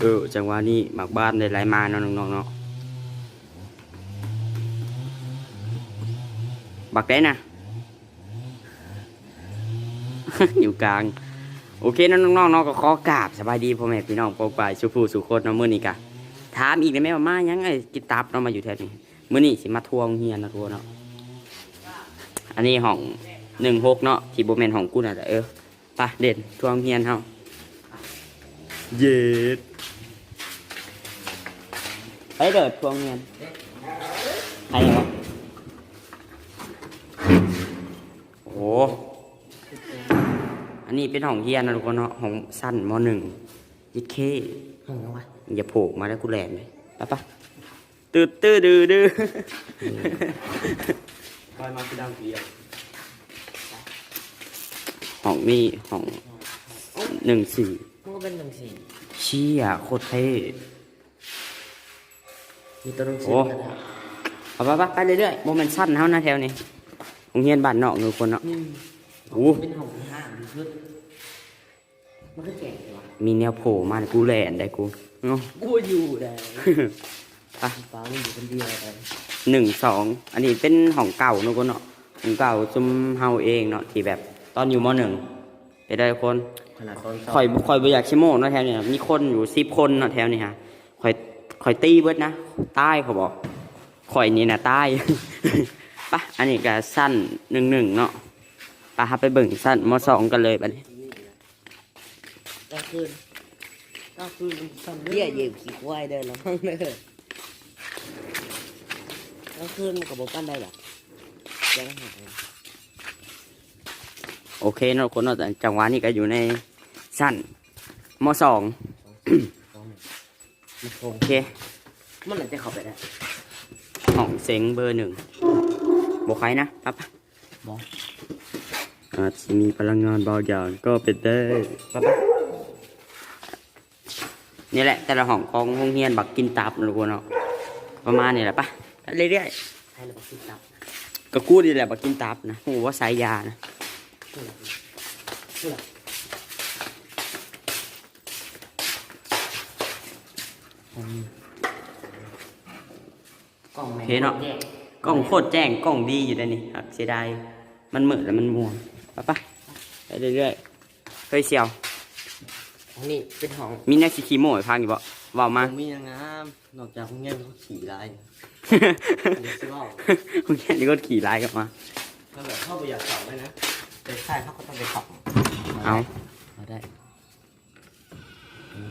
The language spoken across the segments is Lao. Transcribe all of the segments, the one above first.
ເອີ ຈັງຫວະນີ້ໝາກບານໄດ້ໄຫຼມາເນາະນ້ອງໆເນາະ. ບັກໃດນະ? ຢູ່ກາງ. ໂອເຄເນາະນ້ອງໆເນາະ ກໍຂໍກາບສະບາຍດີພໍ່ແມ່ພີ່ນ້ອງປ້ອງປາຍສູ່ຜູ້ສູ່ຄົນເນາະ. ມື້ນີ້ກະຖາມອີກແດ່ແມ່ວ່າມາຫຍັງ ໄອ້ກິນຕັບເນາະ ມາຢູ່ແຖວນີ້. ມື້ນີ້ຊິມາທວງໂຮງຮຽນເນາະທຸກຄົນເນາະ. ອັນນີ້ຫ້ອງໜຶ່ງຫົກເນາະ ທີ່ບໍ່ແມ່ນຫ້ອງກູນັ້ນແຫຼະ. ເອີ ໄປເດັ່ນທວງໂຮງຮຽນເຮົາ. ເຢັດ ໄປເດີດທວງໂຮງຮຽນ. ໃຜວະ? ໂອ້ ອັນນີ້ເປັນຫ້ອງຮຽນເນາະທຸກຄົນເນາະ ຫ້ອງຊັ້ນ ມໍໜຶ່ງ. ເຢັດເຄ ຫ້ອງຫຍັງວະ? ຢ່າໂຜກມາເດີ ກູແລ່ນເລີຍ. ໄປໆ. ຕຶດຕຶດດືດື. ອືມ ຄອຍມາຄືດັງປີອ່ະ. ຫ້ອງນີ້ຫ້ອງ ເອົ້າ ໜຶ່ງສີ່ ມັນກໍເປັນໜຶ່ງສີ່. ເຊັ່ຍ ໂຄດເທ່. ມີໂຕໜັງສື. ໂອ້ ກັນແລ້ວ. ໄປໆໆ ໄປເລື້ອຍໆ. ບໍ່ແມ່ນຊັ້ນເຮົານະແຖວນີ້ ໂຮງຮຽນບ້ານນອກເນາະທຸກຄົນເນາະ. ອືມ ໂອ້ ເປັນຫ້ອງທີ່ຫ້າມທີ່ສຸດ. ມັນຄືແຈ້ງແທ້ວະ? ມີແນວໂຜມາ ກູແລ່ນໄດ໋ກູເນາະ. ກູຢູ່ໄດ໋. ໄປ ປານີ້ຢູ່ຄົນດຽວໄດ໋. ໜຶ່ງສອງ ອັນນີ້ເປັນຫ້ອງເກົ່າເນາະຄົນເນາະ ຫ້ອງເກົ່າຊຸມເຮົາເອງເນາະ ທີ່ແບບຕອນຢູ່ ມໍໜຶ່ງ. ເປັນໄດ໋ຄົນ? ຂະໜາດຕອນເຊົ້າ ຂ້ອຍ ຂ້ອຍບໍ່ຢາກຂີ້ໂມ້ເນາະ ແຖວນີ້ມີຄົນຢູ່ສິບຄົນເນາະ ແຖວນີ້ຫາ ຂ້ອຍ ຂ້ອຍຕີເບິດນະ ຕາຍເຂົາບອກ ຂ້ອຍນີ້ນະຕາຍ. ປະ ອັນນີ້ກະຊັ້ນໜຶ່ງໜຶ່ງເນາະ. ປະ ເຮົາໄປເບິ່ງຊັ້ນ ມໍສອງ ກັນເລີຍບັດນີ້. ກາງຄືນ ກາງຄືນມັນສັ່ນເດີ ເຢ້ຍ ເຢ້ຍ ຂີ້ຄວາຍເດີ ລະວັງເດີ ກາງຄືນມັນກໍບໍ່ປານໃດດອກ ແຈ້ງຫາ. ໂອເຄເນາະທຸກຄົນເນາະ ຈັງຫວະນີ້ກໍຢູ່ໃນຊັ້ນ ມໍສອງ. ໂອເຄ ມັນໜ້າຈະເຂົ້າໄປໄດ້ ຫ້ອງເສັງເບີໜຶ່ງ ບໍ່ໄຄນະ ປະ ບໍ່ ອາດຊິມີພະລັງງານບາງຢ່າງກໍເປັນໄດ້. ປະ ປະ ນີ້ແຫຼະ ແຕ່ລະຫ້ອງຂອງໂຮງຮຽນບັກກິນຕັບເນາະທຸກຄົນເນາະ ປະມານນີ້ແຫຼະ. ປະ ໄປເລື້ອຍໆ. ໃຜລະບັກກິນຕັບ? ກໍກູນີ້ແຫຼະບັກກິນຕັບນະ ຮູ້ບໍ່ ສາຍຢານະ. ກ້ອງແມ່ນ ໂອເຄເນາະ ໂຄດແຈ້ງ ກ້ອງໂຄດແຈ້ງ ກ້ອງດີຢູ່ເດ້ນີ້ ຫາກເສຍດາຍມັນມືດແລ້ວມັນມ່ວງ. ປະ ປະ ໄປເລື້ອຍໆ. ເຮີ້ຍ ສ່ຽວ ອັນນີ້ເປັນຫ້ອງ ມີແນວຊິຂີ້ໂມ້ໃຫ້ຟັງຢູ່ບໍ່? ເວົ້າມາ. ບໍ່ມີຫຍັງນະ ນອກຈາກໂຮງຮຽນເຂົາຂີ້ຫຼາຍ ຊິເວົ້າ ໂຮງຮຽນນີ້ຄົນຂີ້ຫຼາຍກັບມາ ເຮົາແບບເຮົາບໍ່ຢາກເຂົ້າເລີຍນະ ແຕ່ສຸດທ້າຍເຮົາກໍຕ້ອງໄດ້ເຂົ້າ. ເອົາ ເອົາໄດ້.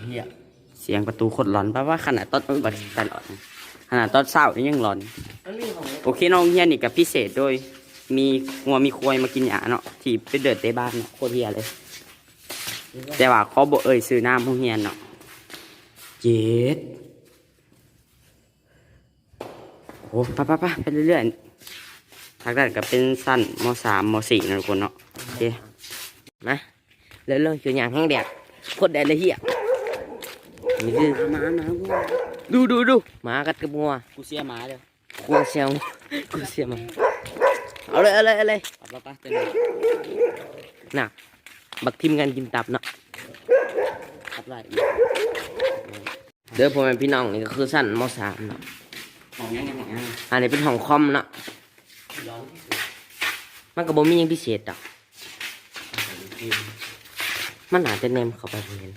ເຮີ້ຍ ສຽງປະຕູໂຄດຫຼອນ ປະວ່າຂະໜາດຕອນ ເອີ ບັດຕະຫຼອດ ຂະໜາດຕອນເຊົ້ານີ້ຍັງຫຼອນ. ໂອເຄເນາະ ໂຮງຮຽນນີ້ກໍພິເສດໂດຍ ມີງົວມີຄວາຍມາກິນຫຍ້າເນາະ ທີ່ໄປເດີດເຕະບານເນາະ ໂຄດເຫື່ອເລີຍ. ແຕ່ວ່າຂໍບໍ່ເອີ່ຍຊື່ນາມໂຮງຮຽນເນາະ. ເຈັດ ໂອ້ ໄປໆໆ ໄປເລື້ອຍໆ. ທາງນັ້ນກໍເປັນຊັ້ນ ມໍສາມ ມໍສີ່ເນາະທຸກຄົນເນາະ. ໂອເຄ ມາ ເລີ່ມໆ ຄືຫຍັງແຮງແດດ ໂຄດແດດເລີຍເຫື່ອ. ນີ້ຄື ມາ ມາ ມາ ດູ ດູ ດູ ໝາກັດກັບງົວ. ກູເສຍໝາເດີ ກູເສຍ ກູເສຍໝາ. ເອົາເລີຍ ເອົາເລີຍ ເອົາເລີຍ ເອົາໄປ ໄປ ໄປ ນະ ບັກທີມງານກິນຕັບເນາະ ຕັບໄລ່. ເດີພໍ່ແມ່ພີ່ນ້ອງ ນີ້ກໍຄືຊັ້ນ ມໍສາມ ເນາະ. ຫ້ອງຫຍັງ ຫ້ອງຫຍັງ? ອັນນີ້ເປັນຫ້ອງຄອມເນາະ ມັນກໍບໍ່ມີຫຍັງພິເສດດອກ ມັນໜ້າຈະແນມເຂົ້າໄປບໍ່ເຫັນ.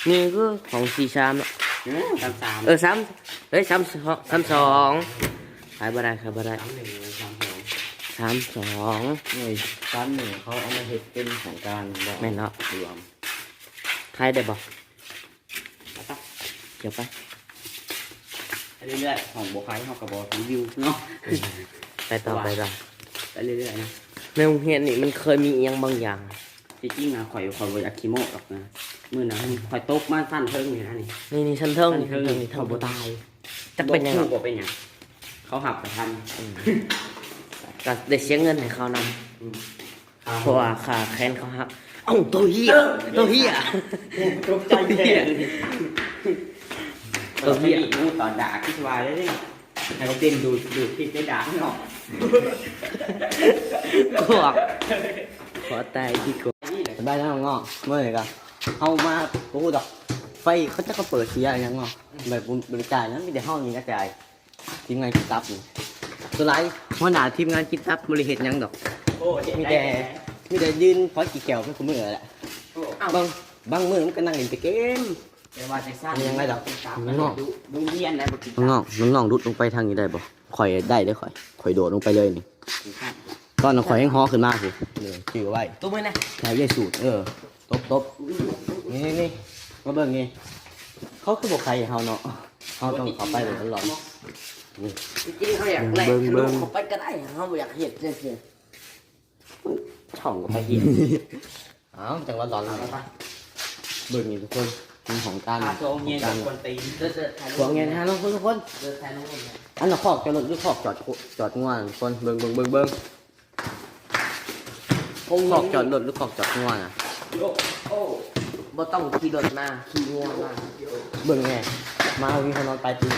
ນີ້ຄືຫ້ອງສີ່ສາມເນາະ ເອີ ສາມສາມ ເອີ ສາມ ເອີຍ ສາມສອງ ສາມສອງ ຂາຍບໍ່ໄດ້ ຂາຍບໍ່ໄດ້ ສາມໜຶ່ງ ສາມສອງ ສາມສອງ. ໂອ້ຍ ສາມໜຶ່ງເຂົາເອົາມາເຮັດເປັນຫ້ອງການບໍ່? ແມ່ນເນາະ ລວມ ຂາຍໄດ້ບໍ່? ໄປ ໄປ ດຽວໄປ ໄປເລື້ອຍໆ ຂອງບໍ່ຂາຍເຮົາກໍບໍ່ຣີວິວເນາະ. ໄປຕໍ່ ໄປຕໍ່ ໄປເລື້ອຍໆນະ. ໃນໂຮງຮຽນນີ້ມັນເຄີຍມີອີ່ຫຍັງບາງຢ່າງ. ທີ່ຈິງນະ ຂ້ອຍ ຂ້ອຍບໍ່ຢາກຂີ້ໂມ້ດອກນະ ມື້ນັ້ນຂ້ອຍຕົກມາຊັ້ນເທິງນີ້ນະ ນີ້ ນີ້ ນີ້ຊັ້ນເທິງ ຊັ້ນເທິງ ນີ້ ນີ້ ນີ້ ຂ້ອຍບໍ່ຕາຍ ຈັກເປັນຫຍັງ ບໍ່ຮູ້ວ່າເປັນຫຍັງ ເຂົາຮັບປະທານ ອືມ ກໍໄດ້ເສຍເງິນໃຫ້ເຂົານຳ ອືມ. ເພາະວ່າຂາແຂນເຂົາຫັກ. ເອົ້າ ໂຕເຫຍ ໂຕເຫຍ ຕົກໃຈແທ້ ໂຕເຫຍ ໂຕເຫຍ. ໝູຕອນດາຄິດວ່າເດ້ ໃຫ້ເຂົາເປັນດູດ ດູດພິດໃນດາກເນາະ. ກວກ ຂໍຕາຍດີກວ່າ. ສະບາຍດີເນາະ ມື້ນີ້ກະເຮົາມາ ບໍ່ຮູ້ດອກ ເຮົ ໄປ ເຂົາເຈົ້າກໍເປີດເສຍຫຍັງເນາະ ແບບບໍ່ ບໍ່ໄດ້ຈ່າຍຫຍັງ ມີແຕ່ເຮົານີ້ນະຈ່າຍ ທີມງານກິນຕັບນີ້ ສ່ວນຫຼາຍຫົວໜ້າທີມງານກິນຕັບບໍ່ໄດ້ເຮັດຫຍັງດອກ ໂອ້ ເຮັດ ມີ ໄດ້ ແຕ່ ມີແຕ່ຢືນຄອຍຂີ້ແຂ້ວໄປຄູ່ມື້ແຫຼະ ໂອ້ ບາງ ບາງມື້ມັນກໍນັ່ງຫຼິ້ນແຕ່ເກມ ແຕ່ວ່າຈັ່ງຊັ້ນ ມີຫຍັງໄດ້ດອກ ນ້ອງໆ ໂຮງຮຽນນະບໍ່ກິນ ນ້ອງໆ ນ້ອງໆ ຫຼຸດລົງໄປທາງນີ້ໄດ້ບໍ່? ຂ້ອຍໄດ້ເດ້ຂ້ອຍ ຂ້ອຍໂດດລົງໄປເລີຍນີ້ ຕອນນັ້ນຂ້ອຍຍັງຫໍຂຶ້ນມາພຸ້ນ ເອີ ຈື່ໄວ້ ຕົບມືນະ ໃຫ້ເອື້ອຍສູດ ເອີ ຕົບໆ ນີ້ໆ ມາເບິ່ງນີ້ ເຂົາຄືບໍ່ໄຂໃຫ້ເຮົາເນາະ ເຮົາຕ້ອງເຂົ້າໄປແບບຫຼອນໆ ນີ້ ຈິງໆ ເຮົາຢາກໄລ່ ເບິ່ງໆ ເຂົ້າໄປກໍໄດ້ ເຮົາບໍ່ຢາກເຮັດຈັ່ງຊີ້ ຊ່ອງກໍໄປເຮັດ ເອົ້າ ຈັ່ງວ່າຫຼອນ ເອົາໄປ ເບິ່ງນີ້ທຸກຄົນ ມີຫ້ອງການ ພາໂຊເງຍ ຫ້ອງການ ຄົນຕີນ ເດີ ເດີ ຖ່າຍຮູບ ພວກເງຍນະເນາະທຸກຄົນ ເດີ ຖ່າຍຮູບ ອັນນັ້ນຄອກຈອດລົດ ຫຼືຄອກຈອດ ຈອດງົວທຸກຄົນ ເບິ່ງ ເບິ່ງ ເບິ່ງ ເບິ່ງ ໂຮງຮຽນ ຄອກຈອດລົດ ຫຼືຄອກຈອດງົວນະ ໂອ້ ບໍ່ຕ້ອງຂີ່ລົດມາ ຂີ່ງົວມາ ເບິ່ງແນ່ ມາວິເຮົານອນປາຍຕີນ